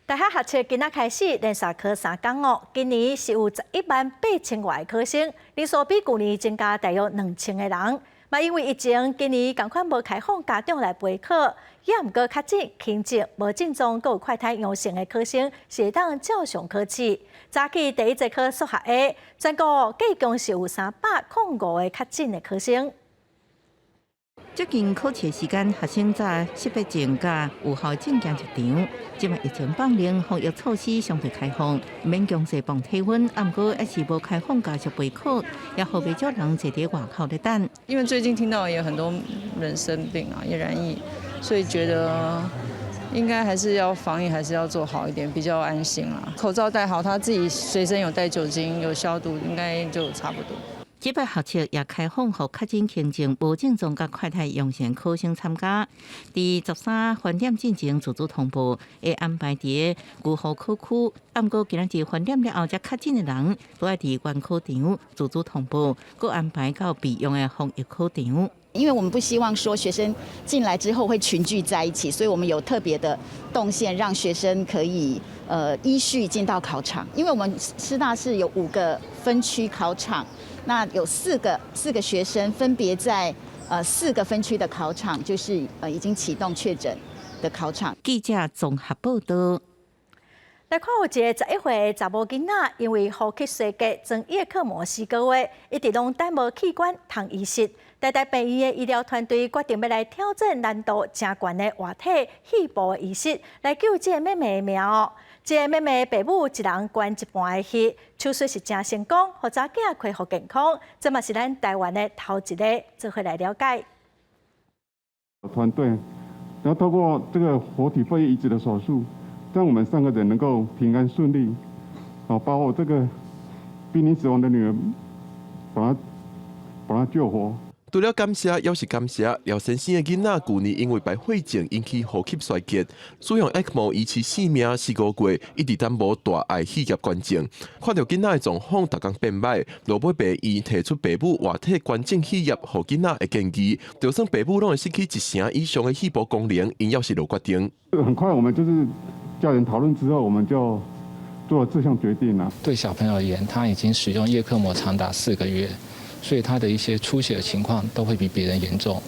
Speaker 1: 大學學測今仔開始連續考3工哦，今年是有11萬8千外個考生，人數比舊年增加大約2000個人。嘛，因為疫情，今年仝款無開放家長來陪考，也毋過確診、輕症、無症狀、閣有快篩陽性的考生，是會當照常考試。早起第一節考數學的，全國計共是有305個確診的考生。
Speaker 2: 接近考試時間，學生早識別證佮有效證件入場。這擺疫情放寬，防疫措施相對開放，免強制磅體溫，毋過猶是無開放家屬陪考，也予袂少人坐佇外口咧等。
Speaker 24: 因為最近聽到有很多人生病啊，也染疫，所以覺得應該還是要防疫，還是要做好一點，比較安心啦。口罩戴好，他自己隨身有帶酒精，有消毒，應該就差不多。
Speaker 2: 這擺學測也開放予確診輕症、無症狀佮快篩陽性考生參加。佇13翻點進前自主通報，會安排佇龜湖考區。毋過今仔日翻點了後才確診的人，都愛佇原考場自主通報，閣安排到備用的防疫考場。
Speaker 3: 因為我們不希望說學生進來之後會群聚在一起，所以我們有特別的動線，讓學生可以依序進到考場。因為我們師大是有5個分區考場，那有四個學生分別在4個分區的考場，就是已經啟動確診的考場。
Speaker 2: 記者綜合報道。
Speaker 1: 來看有一个11歲的查某囡仔，因為呼吸衰竭，裝葉克膜4個月，一直攏等無器官通移植。台大病院的醫療團隊決定欲來挑戰難度誠懸的活體肺部移植，來救這个妹妹的命哦。這个妹妹爸母一人捐一半的血，手術是誠成功，予查囝恢復健康。這嘛是咱台灣的頭一个，做伙來了解。
Speaker 6: 團隊，然後透過這個活體肺移植的手術，讓我們三個人能夠平安順利，好把我這個瀕臨死亡的女兒，把她救活。
Speaker 7: 除了感謝，猶是感謝廖先生的囡仔，舊年因為敗血症引起呼吸衰竭，使用 ECMO 維持生命4個月，一直等無大礙血液捐贈。看著囡仔的狀況逐工變歹，落尾病院提出爸母活體捐贈血液予囡仔的建議，就算爸母攏會失去一成以上的肺部功能，𪜶猶是落決定。
Speaker 6: 很快，我們就是家人討論之後，我們就做了這項決定啦。
Speaker 16: 對小朋友而言，他已經使用葉克膜長達4個月。所以他的一些出血的情況都會比別人嚴重，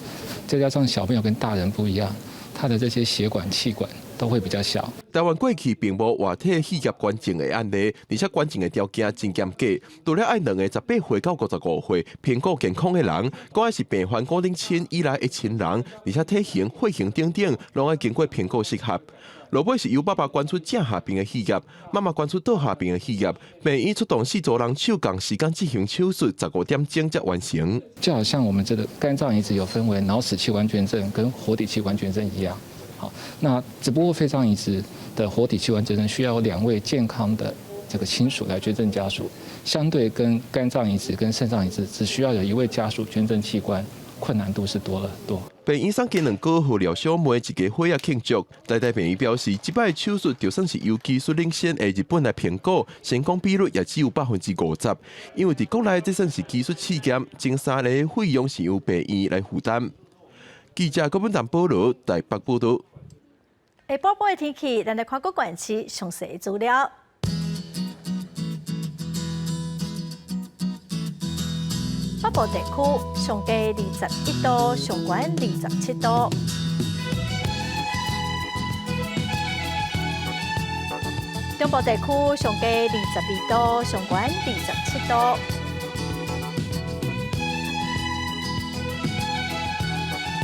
Speaker 16: 再加上小朋友跟大人不一樣，他的這些血管、氣管都會比較小。
Speaker 7: 台灣過去並無活體血液捐贈的案例，而且捐贈的條件真嚴格，除了愛兩个18歲到55歲評估健康的人，閣愛是病患固定親以來的親人，而且體型、血型等等，攏愛經過評估適合。落尾是由爸爸捐出正下邊的血液，媽媽捐出倒下邊的血液。病院出動四組人手仝時間進行手術，15點鐘才完成。
Speaker 16: 就好像我們這個肝臟移植有分為腦死器官捐贈跟活體器官捐贈一樣，好，那只不過肺臟移植的活體器官捐贈需要有2位健康的這個親屬來捐贈家屬，相對跟肝臟移植跟腎臟移植只需要有1位家屬捐贈器官，困難度是多了多。
Speaker 7: 病院送金兩哥予廖小妹一家伙仔慶祝。台大病院表示，這擺手術就算是由技術領先的日本來評估，成功比率也只有50%。因為佇國內這算是技術試驗，前三个費用是由病院來負擔。記者郭本達保羅台北報導。
Speaker 1: 下晡晡的天氣，咱來看各縣市詳細的資料。北部地區上低21度，上懸27度。中部地區上低22度，上懸27度。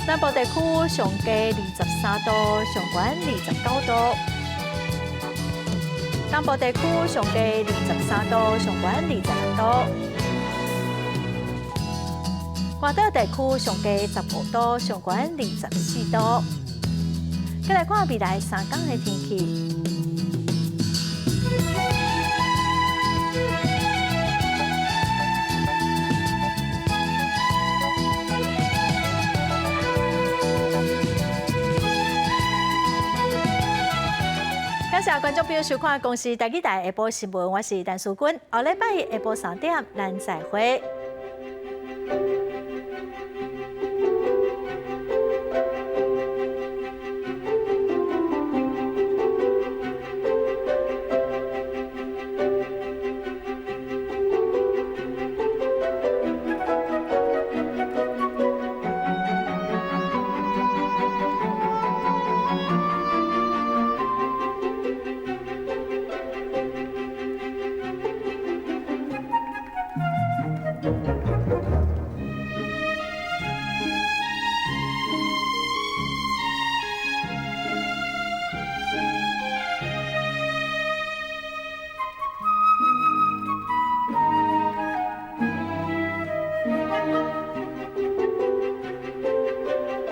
Speaker 1: 南部地區上低23度，上懸29度。東部地區上低23度，上懸26度。外島地區上低15度，上懸24度。再來看未來3天的天氣。感謝觀眾朋友收看《公視台語台》下晡新聞，我是陳淑君。後禮拜下晡3點，咱再會。